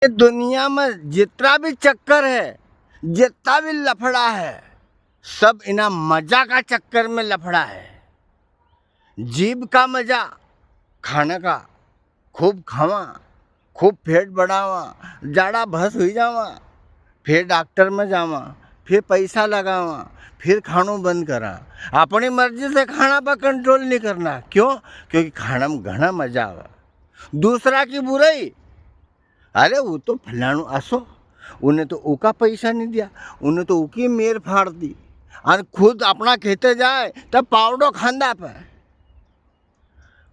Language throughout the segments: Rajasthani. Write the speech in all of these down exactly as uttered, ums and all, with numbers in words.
ये दुनिया में जितना भी चक्कर है, जितना भी लफड़ा है, सब इना मजा का चक्कर में लफड़ा है। जीभ का मजा, खाने का, खूब खावा, खूब पेट बढ़ावा, जाड़ा भस हुई जावा, फिर डॉक्टर में जावा, फिर पैसा लगावा, फिर खाणो बंद करा। अपनी मर्जी से खाना पर कंट्रोल नहीं करना। क्यों? क्योंकि खाना में घणा मजा आवा। दूसरा की बुराई, अरे वो तो फलाणो असो, उन्हें तो उका पैसा नहीं दिया, उन्हें तो उकी मेर फाड़ दी। और खुद अपना खेते जाए तब पावड़ो खांदा पे।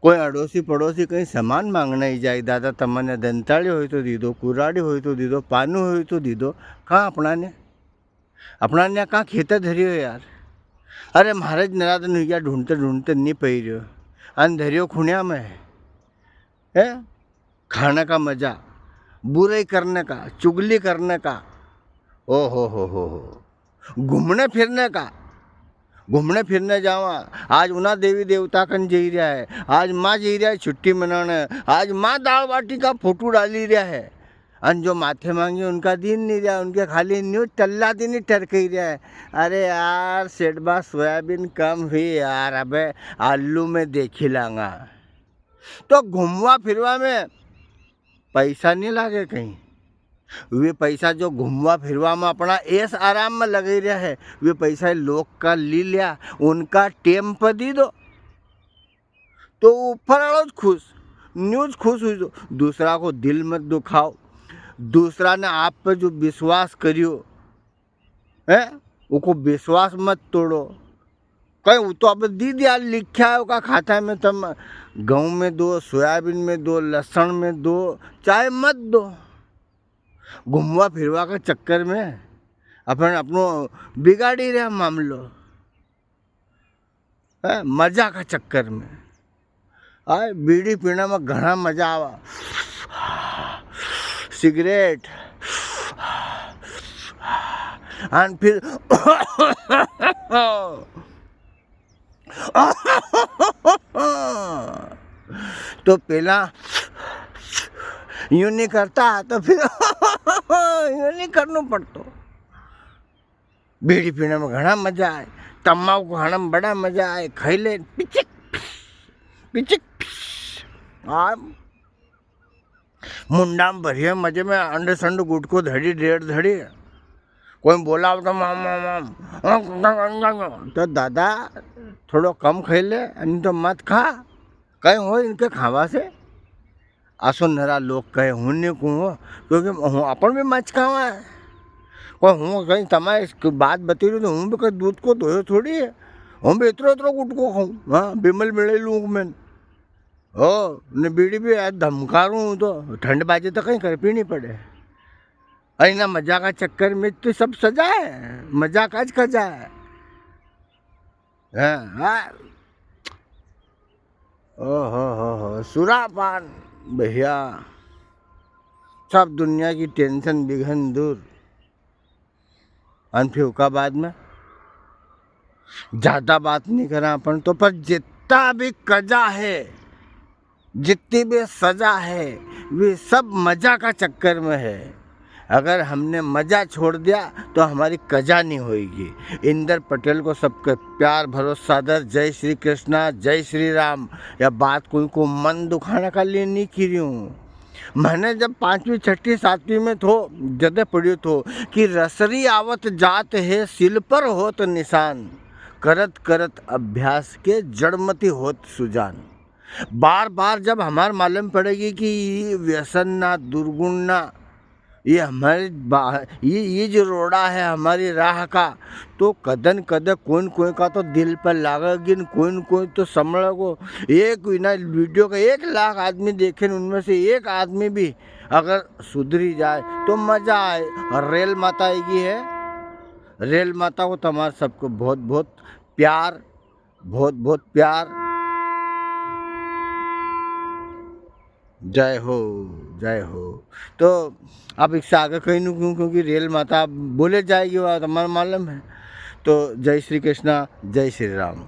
कोई अड़ोसी पड़ोसी कहीं सामान मांगना ही जाए, दादा तमने दंताली होई तो दी दो, कुराड़ी होई तो दी दो, पानू होई तो दी दो। कहाँ अपना ने, अपना ने कहाँ खेते धरियो यार। अरे महाराज नरादन हुई गया, ढूंढते ढूंढते नहीं पई रह्यो, अन धरियो खुणिया में है। हैं? खाने का मजा, बुराई करने का, चुगली करने का, ओ हो हो हो हो, घूमने फिरने का, घूमने फिरने जावा। आज उना देवी देवता कन जई रहा है, आज माँ जई रहा है छुट्टी मनाने, आज माँ दाल बाटी का फोटो डाली रहा है। अन जो माथे मांगे उनका दीन नहीं रहा, उनके खाली न्यू टल्ला दिन ही टरकई रहा है। अरे यार सेठ बा, सोयाबीन कम हुई यार, अबे आलू में देखी लांगा। तो घूमवा फिरवा में पैसा नहीं लागे कहीं। वे पैसा जो घूमवा फिरवा में अपना ऐश आराम में लगई रहा है, वे पैसा लोग का ली लिया, उनका टेम पर दी दो, तो ऊपर वालो खुश, न्यूज खुश हुई। तो दूसरा को दिल मत दुखाओ, दूसरा ने आप पे जो विश्वास करियो, हैं, उको विश्वास मत तोड़ो। कहीं वो तो अब दी दिया, लिख्या है उका खाता में, तम गेहूं में दो, सोयाबीन में दो, लसण में दो, चाहे मत दो। घूमवा फिरवा का चक्कर में अपन अपनो बिगाड़ी रहा मामलो। हैं, मजा का चक्कर में। आए, बीड़ी पीने में घणा मजा आवा। सिगरेट। अन फिर तो पहला यूं नहीं करता तो फिर यूं नहीं करना पड़तो। बीड़ी पीने में घणा मजा आए, तम्बाकू खाने में बड़ा मजा आए, खाई ले, पिचिक, पिचिक, आ, मुंडा में भरिए मजे में, अंड संड गुटको धड़ी, डेढ़ धड़ी, कोई बोला तो माम, माम, माम, तो दादा, थोड़ो कम खाई ले, नहीं तो मत खा, कहीं हो इनके खावा से। असो नरा लोग कहे, हूँ नहीं कहूँ, क्योंकि हूँ अपन भी मचकावा है। कोई हूँ कहीं तमारे इसकी बात बती रही, तो हूँ भी कहीं दूध को धोयो थोड़ी है, हूँ भी इतरो इतरो गुटको खाऊँ, हाँ, बिमल मिले लूँ मैं। ओ, ने बीड़ी भी यार धमकारूँ हूँ, तो ठंड बाजे तो कहीं कर पीनी पड़े। अरे ना, मजा का चक्कर में तो सब सजा है, मजा का ज कजा है। हाँ, हाँ। ओ हो हो हो, सुरापान भैया, सब दुनिया की टेंशन विघन दूर। अन फिर उका बाद में ज्यादा बात नहीं करा अपन तो, पर जितना भी कजा है, जितनी भी सजा है, वे सब मजा का चक्कर में है। अगर हमने मजा छोड़ दिया, तो हमारी कजा नहीं होएगी। इंदर पटेल को सबके प्यार भरो सादर, जय श्री कृष्णा, जय श्री राम। या बात कोई को मन दुखाने का लिए नहीं की रही हूँ। मैंने जब पांचवी, छठी, सातवीं में थो, जदे पढ़ियो थो कि रसरी आवत जात है, सिल पर होत निशान, करत करत अभ्यास के जड़मती होत सुजान। बार बार जब हमार मालूम पड़ेगी कि ये व्यसन ना, दुर्गुण ना, ये हमारी बा-, ये, ये जो रोड़ा है हमारी राह का, तो कदन कदे कोई न कोई का तो दिल पर लागेगी न, कोई न कोई तो संभलेगो। एक इना वीडियो का एक लाख आदमी देखे न, उनमें से एक आदमी भी अगर सुधरी जाए तो मजा आए। और रेल माता आएगी है, रेल माता को तुम्हारे सबको बहुत बहुत प्यार, बहुत बहुत प्यार। जय हो, जय हो। तो अब इससे आगे कहीं नहीं कहूँ, क्योंकि रेल माता बोले जाएगी, वो तुम्हारा मालूम है। तो जय श्री कृष्णा, जय श्री राम।